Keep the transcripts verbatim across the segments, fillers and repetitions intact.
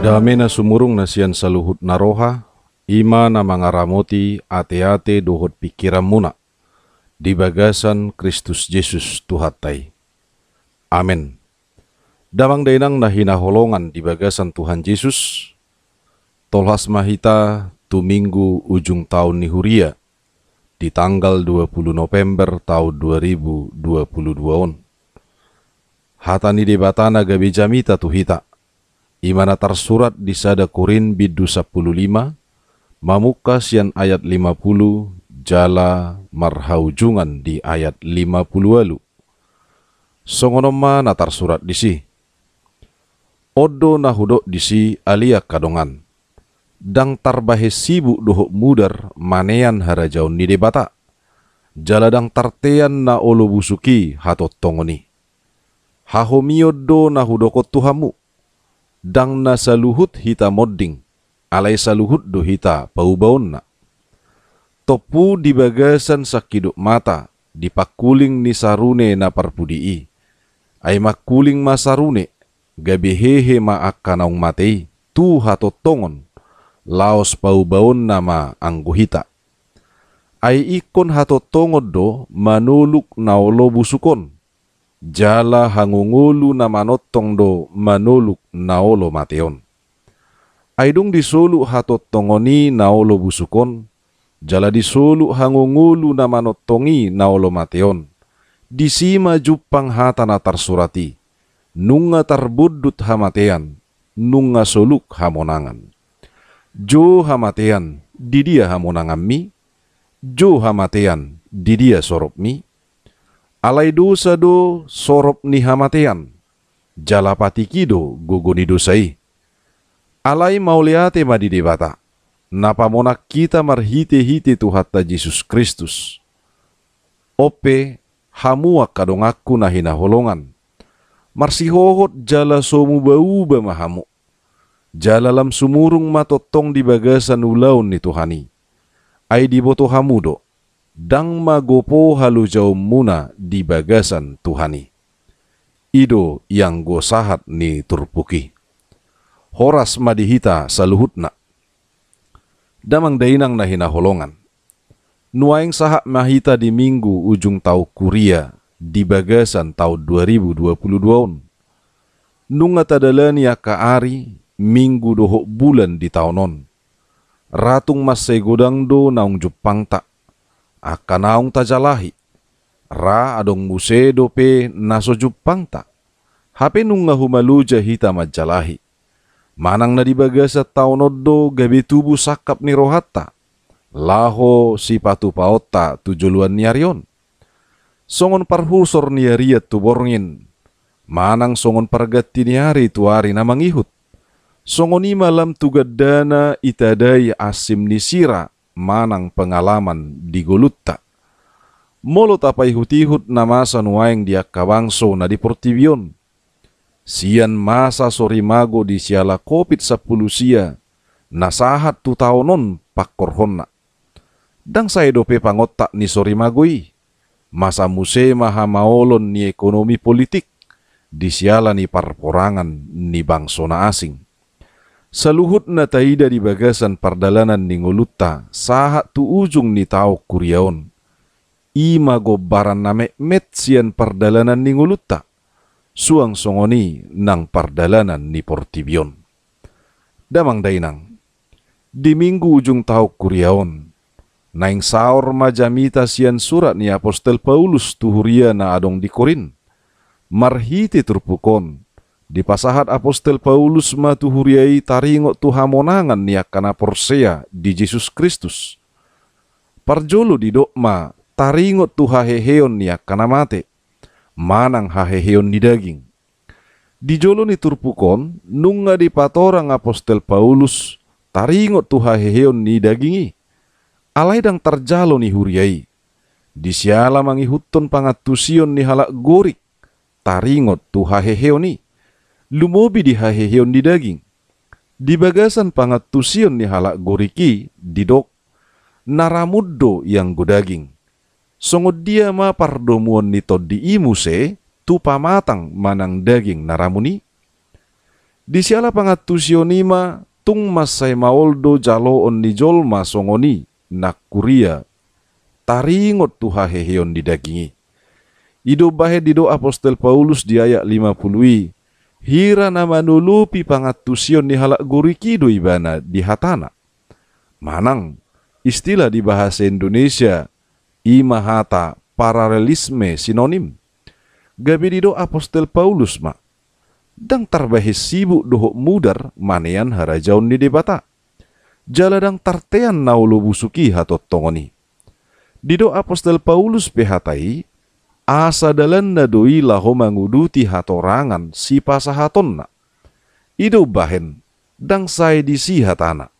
Dame na sumurung na sian saluhut na roha, i ma na mangaramoti ateate dohot pingkiranmuna, di bagasan Kristus Jesus Tuhanta i. Amen. Damang dainang na hinaholongan di bagasan Tuhan Jesus, tolhas ma hita tu Minggu ujung taon ni huria, di tanggal dua puluh November taon dua ribu dua puluh dua on. Hata ni Debata na gabe jamita tu hita, i ma na tarsurat di sada Korint bindu sampulu lima, mamungka sian ayat lima puluh jala marhaujungan di ayat lima puluh ualu. Songon on ma na tarsurat disi. On do na hudok disi, ale angka dongan. Ndang tarbahen sibuk dohot mudar manean harajaon ni Debata. Jala ndang tartean na olo busuk i hatontongon i. Hahomion do na hudok on tu hamu. Ndang na saluhut hita monding, alai saluhut do hita paubaonna. Tompu di bagasan sangkidop mata, di pangkuling ni sarune na parpudi i. Ai mangkuling ma sarune, gabe hehe ma angka naung mate i, tu hatontongon, laos paubaonna ma anggo hita. Ai ingkon hatontongon do manoluk na olo busuk on, jala hangongolu na manongtong do manoluk na olo mate on. Ai dung disoluk hatontongon i na olo busuk on, jala disoluk hangongolu na manongtong i na olo mate on, disi ma jumpang hata na tarsurat i: Nunga tarbondut hamatean, nunga soluk hamonangan. Jo hamatean, di dia hamonanganmi? Jo hamatean, di dia soropmi? Alai dosa do sorop ni hamatean, jala patik i do gogo ni dosa i. Alai mauliate ma di Debata, na pamonang hita marhitehite Tuhanta Jesus Kristus. On pe, hamu angka donganku na hinaholongan, marsihohot jala so mubauba ma hamu, jala lam sumurung ma tongtong di bagasan ulaon ni Tuhan i. Ai diboto hamu do, ndang magopo halojaonmuna di bagasan Tuhan i. I do ianggo sahat ni turpuk i. Horas ma di hita saluhutna. Damang dainang na hinaholongan, nuaeng sahat ma hita di Minggu ujung taon kuria di bagasan taon dua ribu dua puluh dua on. Nunga tadalani angka ari, minggu dohot bulan di taon on. Ra tung mansai godang do naung jumpangta, angka naung tajalahi. Ra adong muse dope na so jumpangta. Hape nunga humaloja hita manjalahi. Manang na di bagasan taon on do gabe tubu sangkap ni rohanta, laho sipatupaonta tu joloan ni ari on. Songon parhusor ni arian tu borngin, manang songon parganti ni ari tu ari na mangihut. Songon i ma lam tu gandana itadai ansim ni sira manang pengalaman di ngolunta. Molo tapaihutihut na masa nuaeng di angka bangso na di portibi on, sian masa sorimago di siala Covid sampulu sia na sahat tu taon on pangkorhonna. Ndang sae dope pangontak ni sorimago i. Masa muse ma hamaolon ni ekonomi politik di siala ni parporangan ni bangso na asing. Saluhut na taida di bagasan pardalanan ni ngolunta sahat tu ujung ni taon kuria on, i ma gombaran na metmet sian pardalanan ni ngolunta, suang songon i nang pardalanan ni portibi on. Damang dainang, di minggu ujung taon kuria on, naeng saor ma jamita sian surat ni apostel Paulus tu huria na adong di Korint. Marhite turpuk on, dipasahat apostel Paulus ma tu huria i taringot tu hamonangan ni angka na porsea di Jesus Kristus. Parjolo didok ma taringot tu haheheon ni angka na mate, manang haheheon ni daging. Di jolo ni turpuk on, nunga dipatorang apostel Paulus taringot tu haheheon ni daging i. Alai ndang tarjalo ni huria i. Di siala mangihuthon pangantusion ni halak Gorik taringot tu haheheon i, lumobi di haheheon ni daging. Di bagasan pangantusion ni halak Gorik i didok, na ramun do ianggo daging. Songon dia ma pardomuon ni tondi i muse tu pamatang manang daging na ramun i? Di siala pangantusion i ma tung mansai maol do jaloon ni jolma songon i, nang huria, taringot tu haheheon ni daging i. I do umbahen didok apostel Paulus di ayat lima pulu i, hira na manolopi pangantusion ni halak Gorik i do ibana di hatana. Manang, istilah di bahasa Indonesia, i ma hata paralelisme sinonim. Gabe didok apostel Paulus ma, ndang tarbahen sibuk dohot mudar manean harajaon ni Debata. Jala ndang tartean na olo busuk i hatongtongon i. Didok apostel Paulus pe hata i, asa dalanna do i laho manguduti hatorangan sipasahatonna. I do umbahen, ndang sae disi hatana.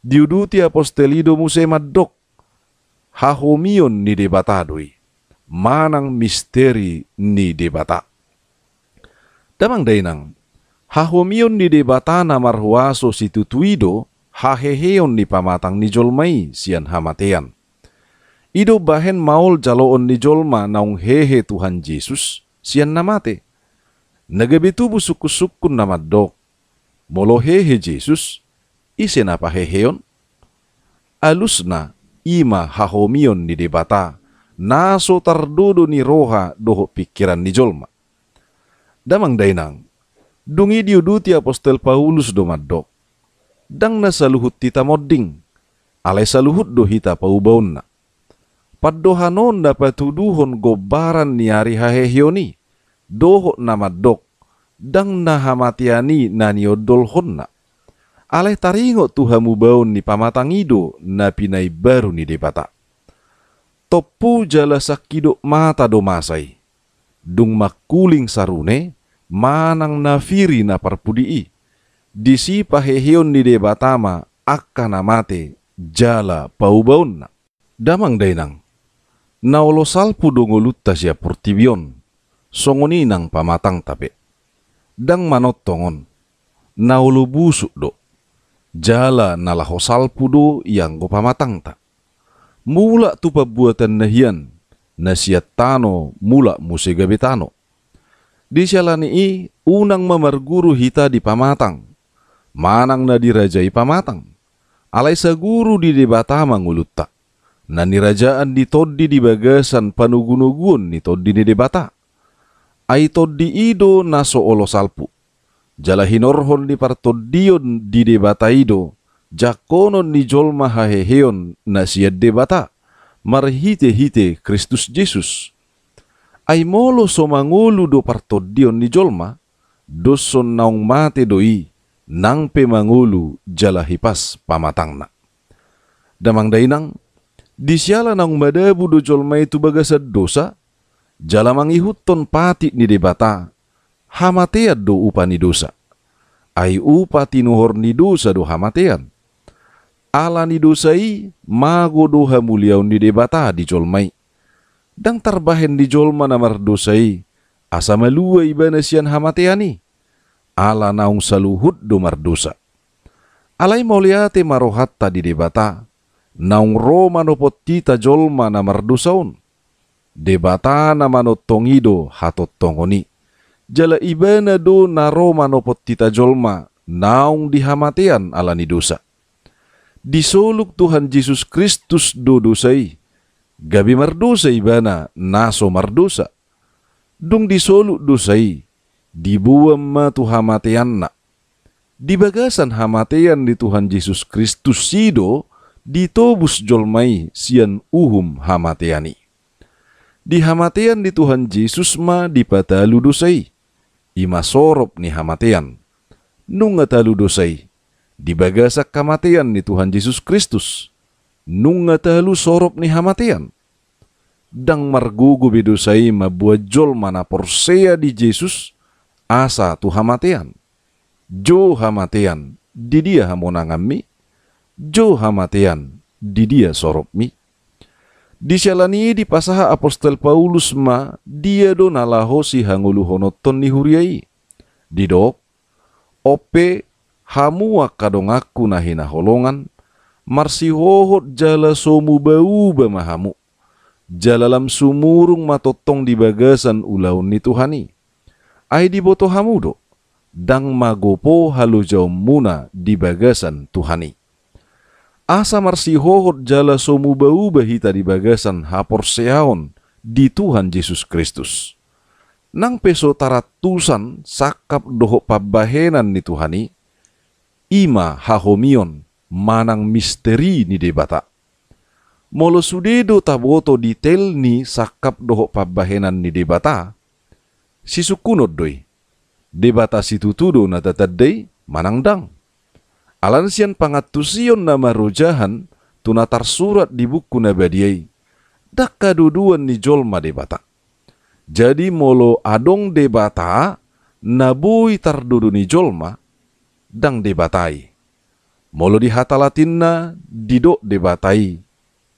Diuduti apostel i do muse mandok, hahomion ni Debata do i, manang misteri ni Debata. Damang dainang, hahomion ni Debata na marhuaso situtu i do haheheon ni pamatang ni jolma i sian hamatean. I do umbahen maol jaloon ni jolma naung hehe Tuhan Jesus sian na mate. Na gabe tubu sungkunsungkun na mandok, molo hehe Jesus, ise na paheheon? Alusna, i ma hahomion ni Debata, na so tardodo ni roha dohot pingkiran ni jolma. Damang dainang, dung i diuduti apostel Paulus do mandok, ndang na saluhut hita monding, alai saluhut do hita paubaonna. Pandohan on na patuduhon gombaran ni ari haheheon i, dohot na mandok, ndang na hamatean i na niondolhonna. Alai taringot tu hamubaon ni pamatang i do na pinaimbaru ni Debata. Tompu jala sangkidop mata do masa i. Dung mangkuling sarune, manang na piri na parpudi i. Disi paheheon ni Debata ma angka na mate jala paubaonna. Damang dainang, na olo salpu do ngolunta sian portibi on, songon i nang pamatangta pe. Ndang manongtong on, na olo busuk do, jala na laho salpu do ianggo pamatangta. Mulak tu pambuatanna hian, na sian tano mulak muse gabe tano. Di siala ni i, unang ma marguru hita di pamatang, manang na dirajai pamatang. Alai saguru di Debata ma ngolunta, na nirajaan ni tondi di bagasan panogunoguon ni Tondi ni Debata. Ai tondi i do na so olo salpu. Jala hinorhon ni partondion di Debata i do, jangkonon ni jolma haheheon na sian Debata, marhitehite Kristus Jesus. Ai molo so mangolu do partondion ni jolma, doshon naung mate do i, nang pe mangolu jala hipas pamatangna. Damang dainang, di siala naung madabu do jolma i tu bagasan dosa, jala mangihuthon patik ni Debata, hamatean do upa ni dosa. Ai upa tinuhor ni dosa do hamatean. Ala ni dosa i, mago do hamuliaon ni Debata di jolma i. Ndang tarbahen di jolma na mardosa i, asa malua ibana sian hamatean i. Ala naung saluhut do mardosa. Alai mauliate ma rohanta di Debata, naung ro manopot hita jolma na mardosa on. Debata na manongtong i do hatongtongon i. Jala ibana do na ro manopot hita jolma naung di hamatean ala ni dosa. Disoluk Tuhan Jesus Kristus do dosa i, gabe mardosa ibana na so mardosa. Dung disoluk dosa i, diboan ma tu hamateanna. Di bagasan hamatean ni Tuhan Jesus Kristus i do ditobus jolma i sian uhum hamatean i. Di hamatean ni Tuhan Jesus ma dipatalu dosa i, i ma sorop ni hamatean. Nunga talu dosa i, di bagasan hamatean ni Tuhan Jesus Kristus, nunga talu sorop ni hamatean. Ndang margogo be dosa i mamboan jolma na porsea di Jesus asa tu hamatean. Jo hamatean, di dia hamonanganmi? Jo hamatean, di dia soropmi? Di siala ni i dipasahat apostel Paulus ma dia do na laho sihangoluhononton ni huria i. Didok, on pe, Hamu angka donganku na hinaholongan, marsihohot jala so muba-uba ma hamu, jala lam sumurung ma tongtong di bagasan ulaon ni Tuhan i. Ai diboto hamu do, ndang magopo halojaonmuna di bagasan Tuhan i. Asa marsihohot jala so muba-uba hita di bagasan haporseaon di Tuhan Jesus Kristus. Nang pe so tarantusan sangkap dohot pambahenan ni Tuhan i, i ma hahomion manang misteri ni Debata. Molo sude do taboto detail ni sangkap dohot pambahenan ni Debata, sisungkunon do i. Debata situtu do na tatanda i manang ndang. Alani sian pangantusion na marojahan tu na tarsurat di buku na badia i, ndang hadodoan ni jolma Debata. Jadi molo adong Debata na boi tardodo ni jolma, ndang Debata i. Molo di hata Latinna didok Debata i,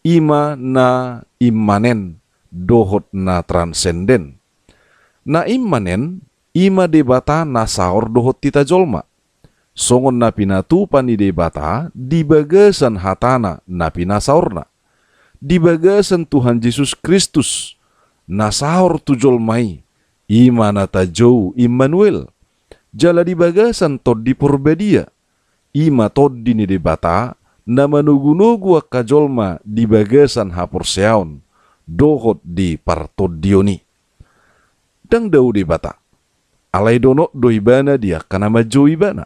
i ma na immanen dohot na transenden. Na immanen, i ma Debata na saor dohot hita jolma. Songon na pinatupa ni Debata di bagasan hatana na pinasaorna. Di bagasan Tuhan Jesus Kristus, na saor tu jolma i, i ma na tajou Immanuel. Jala di bagasan Tondi Porbadia, i ma Tondi ni Debata, na manogunogu angka jolma di bagasan haporseaon, dohot di partondion i. Ndang dao Debata. Alai donok do ibana di angka na manjou ibana.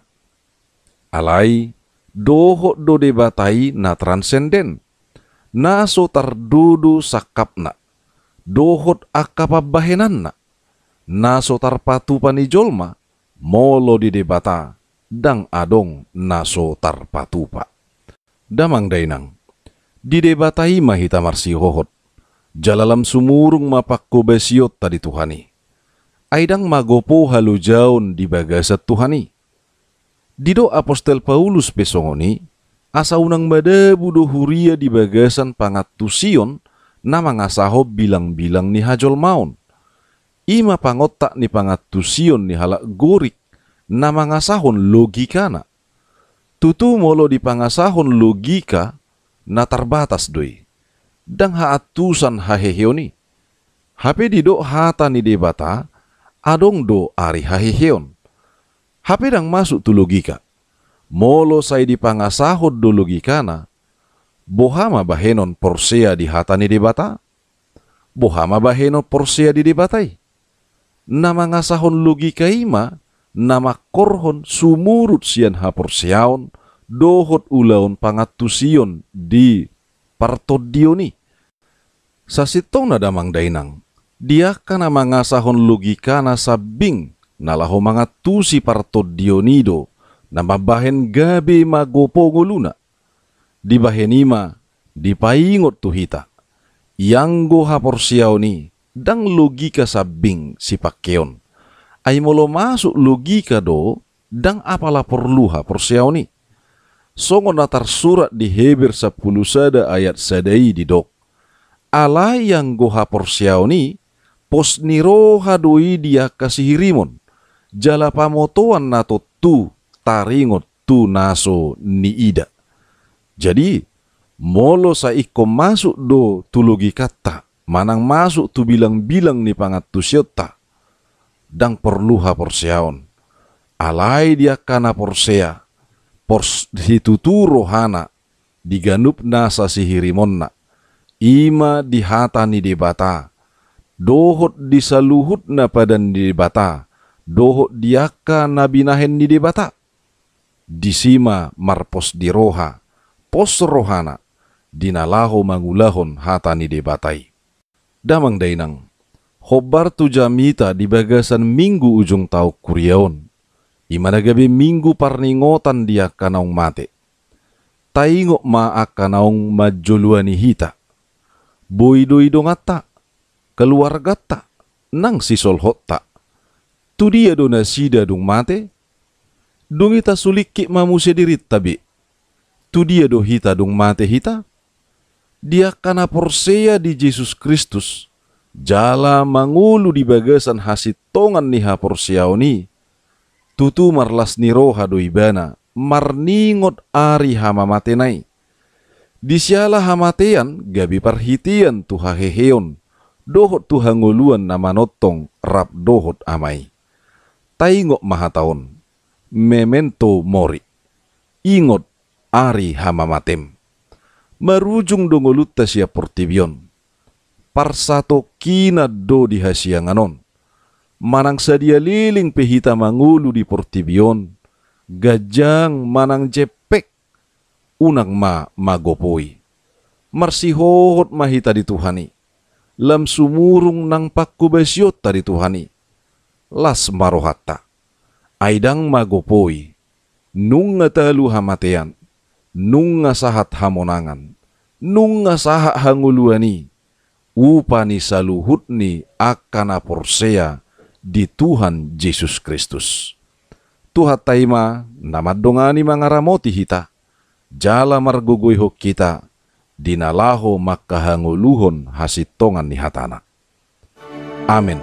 Alai, dohot do Debata i na transenden, na so tardodo sangkapna, dohot angka pambahenanna, na so tarpatupa ni jolma, molo di Debata, ndang adong na so tarpatupa. Damang dainang, di Debata i ma hita marsihohot, jala lam sumurung ma panghobasionta di Tuhan i. Ai ndang magopo halojaon di bagasan Tuhan i. Didok apostel Paulus pe songon i, asa unang madabu do huria di bagasan pangantusion na mangasahon bilangbilang ni hajolmaon. I ma pangontak ni pangantusion ni halak Gorik na mangasahon logikana. Tutu molo dipangasahon logika, na tarbatas do i. Ndang haantusan haheheon i. Hape didok hata ni Debata, adong do ari haheheon. Hape ndang masuk tu logika. Molo sai dipangasahon do logikana, boha ma bahenon porsea di hata ni Debata? Boha ma bahenon porsea di Debata i? Na mangasahon logika i ma na mangkorhon sumurut sian haporseaon dohot ulaon pangantusion di partondion i. Sasintongna damang dainang, di angka na mangasahon logikana sambing na laho mangantusi partondion i do na mambahen gabe magopo ngoluna. Dibahen i ma dipaingot tu hita, ianggo haporseaon i ndang logika sambing sipangkeon. Ai molo masuk logika do, ndang apala porlu haporseaon i. Songon na tarsurat di Heber sampulu sada ayat sada i didok, alai anggo haporseaon i, pos ni roha do i di angka sihirimon, jala pamotoan na tontu taringot tu na so niida. Jadi, molo sai ingkon masuk do tu logikanta, manang masuk tu bilangbilang ni pangantusionta, ndang porlu haporseaon. Alai di angka na porsea, pos situtu rohana di ganup nasa sihirimonna, i ma di hata ni Debata, dohot di saluhutna padan ni Debata, dohot di angka na binahen ni Debata. Disi ma marpos di roha, pos rohana, di na laho mangulahon hata ni Debata i. Damang dainang, hombar tu jamita di bagasan minggu ujung taon huria on, i ma na gabe minggu parningotan di angka naung mate. Taingot ma angka naung manjoloani hita. Boi do i donganta, keluarganta, nang sisolhotta. Tu dia do nasida dung mate? Dung i tasulingkit ma muse dirinta be. Tu dia do hita dung mate hita? Di angka na porsea di Jesus Kristus, jala mangolu di bagasan hasintongan ni haporseaon i, tutu marlas ni roha do ibana, marningot ari hamamatena i. Di siala hamatean gabe parhitean tu haheheon dohot tu hangoluan na manongtong rap dohot Ama i. Taingot ma hata on, memento mori, ingot ari hamamatem. Marujung do ngolunta sian portibi on, parsatongkinan do di hasiangan on. Manang sadia leleng pe hita mangolu di portibi on, ganjang manang jempek, unang ma magopoi. Marsihohot ma hita di Tuhan i. Lam sumurung nang panghobasionta di Tuhan i, las ma rohanta. Ai ndang magopoi. Nunga talu hamatean, nunga sahat hamonangan, nunga sahat hangoluan i, upa ni saluhut ni angka na porsea di Tuhan Jesus Kristus. Tuhanta i ma na mandongani mangaramoti hita, jala margogoihon hita di na laho mangkahangoluhon hasintongan ni hatana. Amen.